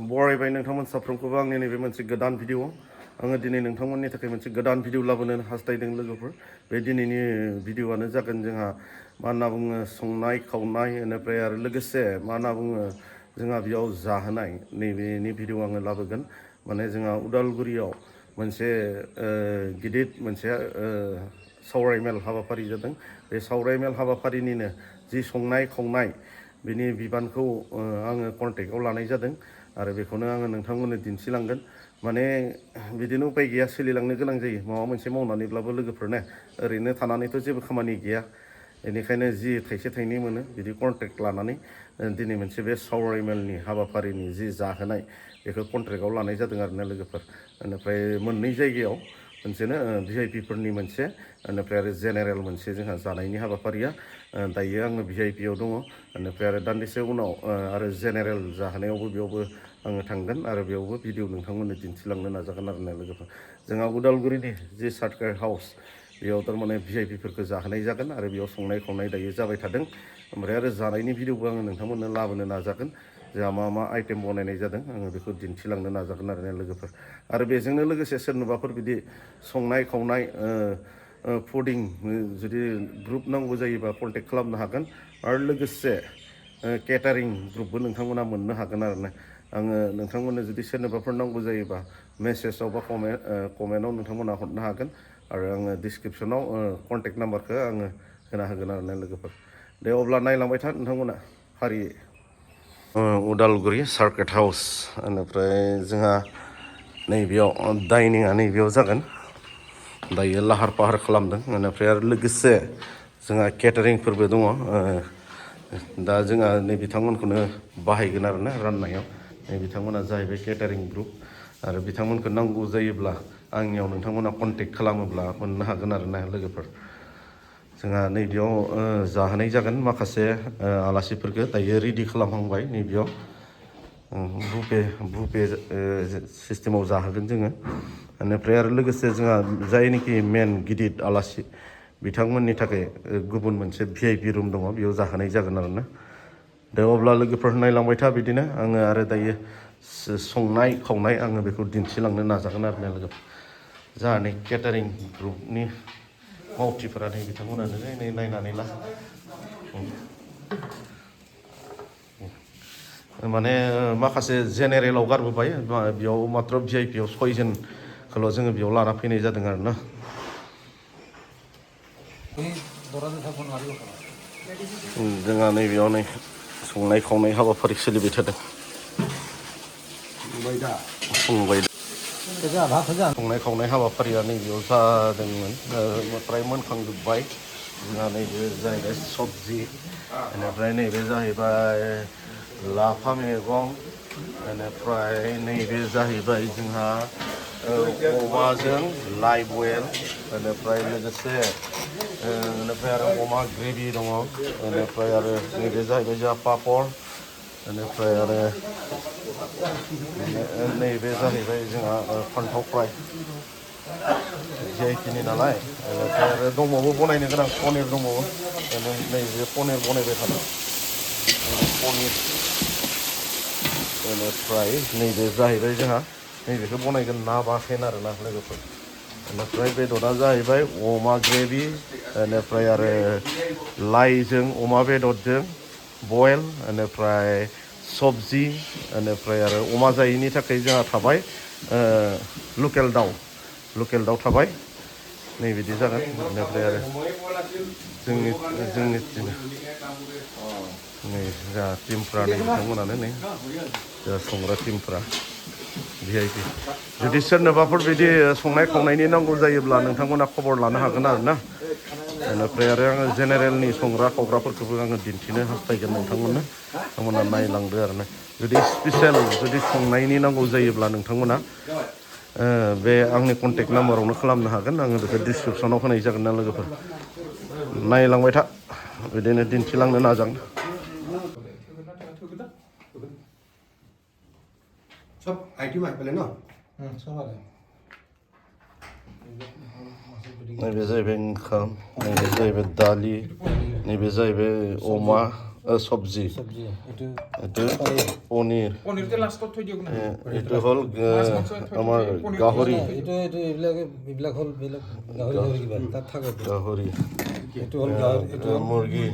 बरायबाय नोंथांमोन साफ्रोमखौबो आंनि नैबे मोनसे गोदान भिडिअ आङो दिनै नोंथांमोननि थाखाय मोनसे गोदान भिडिअ लाबोनो हास्थायदों लोगोफोर बे दिनैनि भिडिअआनो जागोन जोंहा मा होनना बुङो संनाय खावनाय बेनिफ्राय आरो लोगोसे मा होनना बुङो जोंहा बेयाव जाहोनाय नैबेनि भिडिअ आङो लाबोगोन माने जोंहा उदालगुरियाव मोनसे गिदिर मोनसे सावरायमेल हाबाफारि जादों बे सावरायमेल हाबाफारिनिनो जि संनाय खावनाय बिनि बिबानखौ आङो कन्टेक्टआव लानाय जादों आरो बेखौनो आङो नोंथांमोननो दिन्थिलांगोन माने बिदिनो उपाय गैया सोलिलांनो गोनां जायो माबा मोनसे मावनानैब्लाबो लोगोफोरनो ओरैनो थानानैथ' जेबो खामानि गैया बेनिखायनो जि थाइसे थाइनै मोनो बिदि कन्ट्रेक्ट लानानै दिनै मोनसे बे सावरायमेलनि हाबाफारिनि जि जाहोनाय बेखौ कन्ट्रेक्टआव लानाय जादों आरोना लोगोफोर बेनिफ्राय मोननै जायगायाव मोनसेनो भिआइपिफोरनि मोनसे बेनिफ्राय आरो जेनेरेल मोनसे जोंहा जानायनि हाबाफारिया दायो आङो भिआइपियाव दङ बेनिफ्राय आरो दान्दिसे उनाव आरो जेनेरेल जाहोनायावबो बेयावबो आङो थांगोन आरो बेयावबो भिडिअ नोंथांमोननो दिन्थिलांनो नाजागोन आरोना लोगोफोर जोंहा उदालगुरिनि जि सार्किट हाउस बेयाव थारमाने भिआइपिफोरखौ जाहोनाय जागोन आरो बेयाव संनाय खावनाय दायो जाबाय थादों ओमफ्राय आरो जानायनि भिडिअबो आङो नोंथांमोननो लाबोनो नाजागोन जोंहा मा मा आइटेम बनायनाय जादों आङो बेखौ दिन्थिलांनो नाजागोन आरोना लोगोफोर आरो बेजोंनो लोगोसे सोरनोबाफोर बिदि संनाय खावनाय फुडिं जुदि ग्रुप नांगौ जायोबा कन्टेक्ट खालामनो हागोन आरो लोगोसे केटारिं ग्रुपबो नोंथांमोना मोननो हागोन आरोना आङो नोंथांमोननो जुदि सोरनोबाफोर नांगौ जायोबा मेसेजाव बा कमेन्टआव नोंथांमोना हरनो हागोन आरो आङो डिसक्रिपसनाव कन्टेक्ट नाम्बारखौ आङो होना होगोन आरोना लोगोफोर दे अब्ला नायलांबाय था नोंथांमोना फारियै उदालगुरि सार्किट हाउस बेनिफ्राय जोंहा नैबेयाव डाइनिंआ नैबेयाव जागोन दायो लाहार फाहार खालामदों बेनिफ्राय आरो लोगोसे जोंहा केटारिंफोरबो दङ दा जोंहा नै बिथांमोनखौनो बाहायगोन आरोना राननायाव नै बिथांमोना जाहैबाय केटारिं ग्रुप आरो बिथांमोनखौ नांगौ जायोब्ला आंनियाव नोंथांमोना कन्टेक्ट खालामोब्ला मोननो हागोन आरोना लोगोफोर जोंहा नैबेयाव जाहोनाय जागोन माखासे आलासिफोरखौ दायो रेडि खालामहांबाय नैबेयाव बुफे सिस्टेमाव जाहोगोन जोङो बेनिफ्राय आरो लोगोसे जोंहा जायनोखि मेन गिदिर आलासि बिथांमोननि थाखाय गुबुन मोनसे भिआइपि रुम दङ बेयाव जाहोनाय जागोन आरोना दे अब्ला लोगोफोर नायलांबाय था बिदिनो आङो आरो दायो संनाय खावनाय आङो बेखौ दिन्थिलांनो नाजागोन आरोना लोगोफोर जोंहानि केटारिं ग्रुपनि मावथिफोरा नै बिथांमोनानो नै नायनानै ला माने माखासे जेनेरेलाव गारबोबाय बेयाव मात्र भिआइपियाव 6 जनखौल' जोङो बेयाव लाना फैनाय जादों आरोना जोंहा नैबेयाव नै संनाय खावनाय हाबाफारि सोलिबाय थादों संबाय संनाय खावनाय हाबाफारिया नैबेयाव जादोंमोन फ्राय मोनखांजोब्बाय जोंहा नैबे जाहैबाय सबजि बेनिफ्राय नैबे जाहैबाय लाफा मैगं बेनिफ्राय नैबे जाहैबाय जोंहा अमाजों लाइ बयल बेनिफ्राय लोगोसे बेनिफ्राय आरो अमा ग्रेभि दङ बेनिफ्राय आरो नैबे जाहैबाय जोंहा पापर बेनिफ्राय आरो नैबे जाहैबाय जोंहा फान्थाव फ्राय भिआइपिनि नालाय बेनिफ्राय आरो दंबावो बनायनो गोनां पनिर दंबावो नैबे पनिर बनायबाय थादों पनिर बेनिफ्राय नैबे जाहैबाय जोंहा नैबेखौ बनायगोन ना बाथोन आरोना लोगोफोर बेनिफ्राय बेदरा जाहैबाय अमा ग्रेभि बेनिफ्राय आरो लाइजों अमा बेदरजों बयल बेनिफ्राय सबजि बेनिफ्राय आरो अमा जायैनि थाखाय जोंहा थाबाय लकेल दाउ थाबाय नै बिदि जागोन बेनिफ्राय आरो जोंनि नै जोंहा टिमफ्रा नै बिथांमोनानो नै जोंहा संग्रा टिमफ्रा भिआइपि जुदि सोरनोबाफोर बिदि संनाय खावनायनि नांगौ जायोब्ला नोंथांमोना खबर लानो हागोन आरोना बेनिफ्राय आरो आङो जेनेरेलनि संग्रा खावग्राफोरखौबो आङो दिन्थिनो हास्थायगोन नोंथांमोना नायलांदो आरोना जुदि स्पेसियेल जुदि संनायनि नांगौ जायोब्ला नोंथांमोना बे आंनि कन्टेक्ट नाम्बारावनो खालामनो हागोन आङो बेखौ डिसक्रिपसनाव होनाय जागोन ना लोगोफोर नायलांबाय था बिदिनो दिन्थिलांनो नाजागोन सब आइटम आइपले न सब आले नैबे जाहैबाय ओंखाम नैबे जाहैबाय दालि नैबे जाहैबाय अमा সবজি সবজি এইটো এইটো পনীৰ পনীৰটো লাষ্টত থৈ দিয়ক না এইটো হ'ল আমাৰ গাহৰি এইটো এইবিলাক হ'ল গাহৰি কিবা তাত থাকে গাহৰি এইটো হ'ল গাহৰি এইটো মুৰ্গী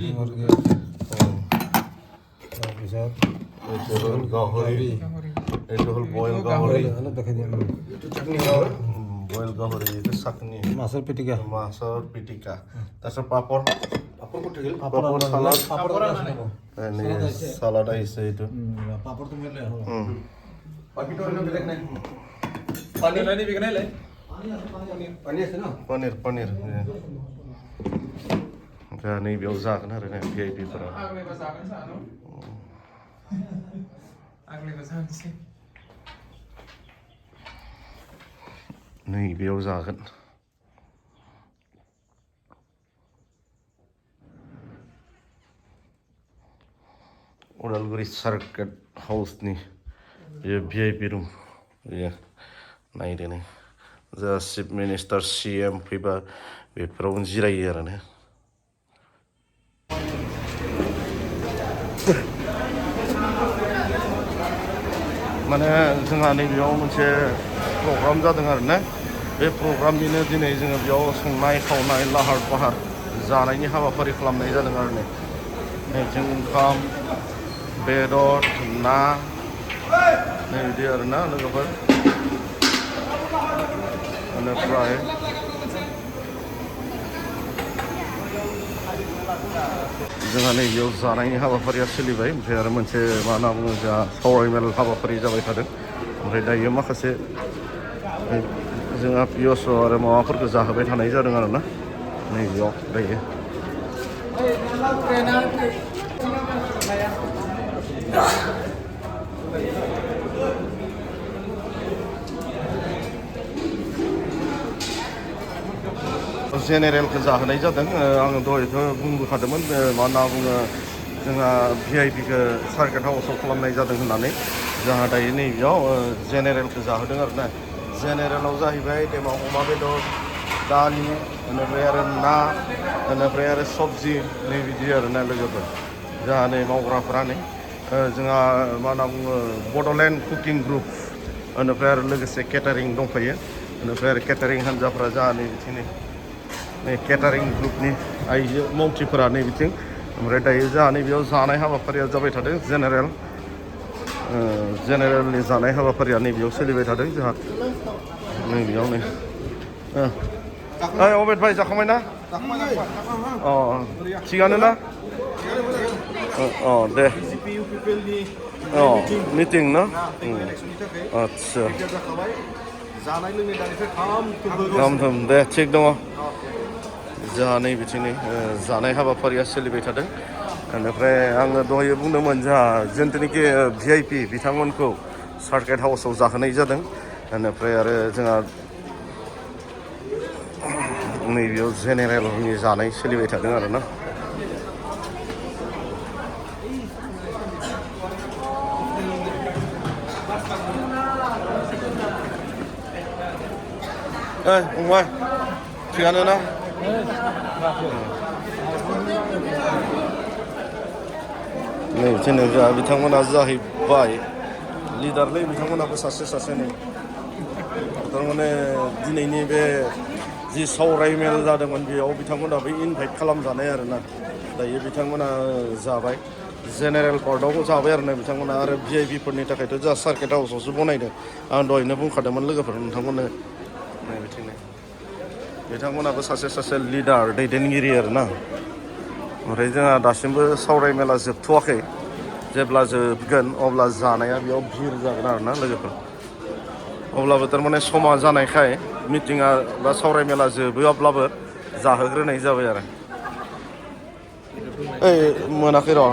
তাৰপিছত এইটো হ'ল গাহৰি এইটো হ'ল বইল গাহৰি অলপ দেখাই দিম বইল গাহৰি এইটো চাটনি মাছৰ পিটিকা তাৰপিছত পাপৰ চালাড আহিছে এইটো পাপৰটো মেলে বাকীটো অন্য বেলেগ নাই পনীৰ নাই বিকনে লে পানী আছে ন पनिर नैबेयाव जागोन आरो ना भिआइपिफोरा आगलायबा जागोन सानो आगलायबा जानोसै नैबेयाव जागोन उदालगुरि सार्किट हाउसनि बे भिआइपि रुम बेयो नायदो नै जा चिफ मिनिस्टार सिएम फैबा बेफोरावनो जिरायो आरो ना माने जोंहा नैबेयाव मोनसे प्रग्राम जादों आरो ना बे प्रग्रामनिनो दिनै जोङो बेयाव संनाय खावनाय लाहार फाहार जानायनि हाबाफारि खालामनाय जादों आरो नै जों ओंखाम बेदर ना नै बिदि आरो ना लोगोफोर बेनिफ्राय जोंहा नैबेयाव जानायनि हाबाफारिया सोलिबाय ओमफ्राय आरो मोनसे मा होनना बुङो जोंहा सावरायमेल हाबाफारि जाबाय थादों ओमफ्राय दायो माखासे जोंहा पियस आरो माबाफोरखौ जाहोबाय थानाय जादों आरो ना नैबेयाव दायो जेनेरेलखौ जाहोनाय जादों आङो दहायथ' बुंबोखादोंमोन मा होनना बुङो जोंहा भिआइपिखौ सार्किट हाउसाव खालामनाय जादों होननानै जोंहा दायो नैबेयाव जेनेरेलखौ जाहोदों आरो ना जेनेरेलाव जाहैबाय दैमाव अमा बेदर दालि बेनिफ्राय आरो ना बेनिफ्राय आरो सबजि नै बिदि आरो ना लोगोफोर जोंहा नै मावग्राफोरा नै जोंहा मा होनना बुङो बड'लेण्ड कुकिं ग्रुप बेनिफ्राय आरो लोगोसे केटारिं दंफायो बेनिफ्राय आरो केटारिं हान्जाफ्रा जोंहा नै बिथिं नै केटारिं ग्रुपनि आइजो मावथिफोरा नै बिथिं ओमफ्राय दायो जोंहा नैबेयाव जानाय हाबाफारिया जाबाय थादों जेनेरेलनि जानाय हाबाफारिया नैबेयाव सोलिबाय थादों जोंहा नैबेयाव नै अबेद भाइ जाखांबाय ना अ थिगानो ना अ दे अ मिटिं ना आदसा जानाय लोंनाय दानिफ्राय थाम दे थिग दङ जोंहा नै बिथिंनि जानाय हाबाफारिया सोलिबाय थादों बेनिफ्राय आङो दहाय बुंदोंमोन जोंहा जिथुनिखि भिआइपि बिथांमोनखौ सार्किट हाउसाव जाहोनाय जादों बेनिफ्राय आरो जोंहा नैबेयाव जेनेरेलनि जानाय सोलिबाय थादों आरो ना फंबाय थिगानो ना नै बिदिनो जोंहा बिथांमोना जाहैबाय लिडारलै बिथांमोनाबो सासे नै थारमाने दिनैनि बे जि सावरायमेल जादोंमोन बेयाव बिथांमोनाबो इनभाइट खालामजानाय आरोना दायो बिथांमोना जाबाय जेनेरेल पार्टआव जाबाय आरो ना बिथांमोना आरो भिआइपिफोरनि थाखायथ' जोंहा सार्किट हाउसावसो बनायदों आं दहायनो बुंखादोंमोन लोगोफोर नोंथांमोननो नै बिथिंनो बिथांमोनाबो सासे लिडार दैदेनगिरि आरोना ओमफ्राय जोंहा दासिमबो सावरायमेला जोबथ'वाखै जेब्ला जोबगोन अब्ला जानाया बेयाव भिर जागोन आरोना लोगोफोर अब्लाबो थारमाने समा जानायखाय मिटिङा बा सावरायमेला जोबोब्लाबो जाहोग्रोनाय जाबाय आरो मोनाखै र'